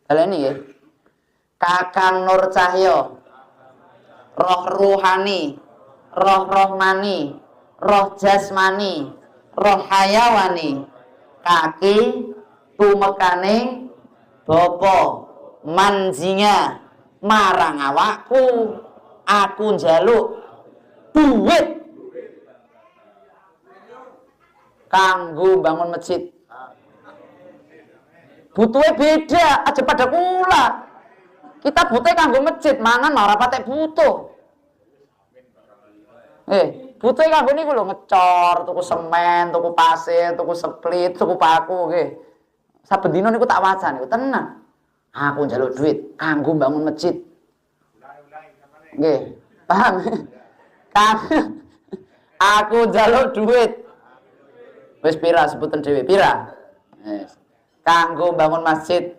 Baleni nggih. Kakang Nur Cahyo, roh ruhani, roh rohmani, roh jasmani, roh hayawani, kaki tumekaning bapa manjinga marang awakku, aku njaluk duit kanggo bangun masjid. Butuhe beda, aja pada kula. Kita butuh kanggo masjid, mangan mah ora patek butuh. Butuh kanggo niku lho, ngecor, tuku semen, tuku pasir, tuku split, tuku paku nggih. Saben dina niku tak waca niku tenang. Aku njaluk duit kanggo bangun masjid. Nggih, paham? Aku njaluk duit. Wis pira, sebutan dhewe pira? Wis. Kanggo bangun masjid.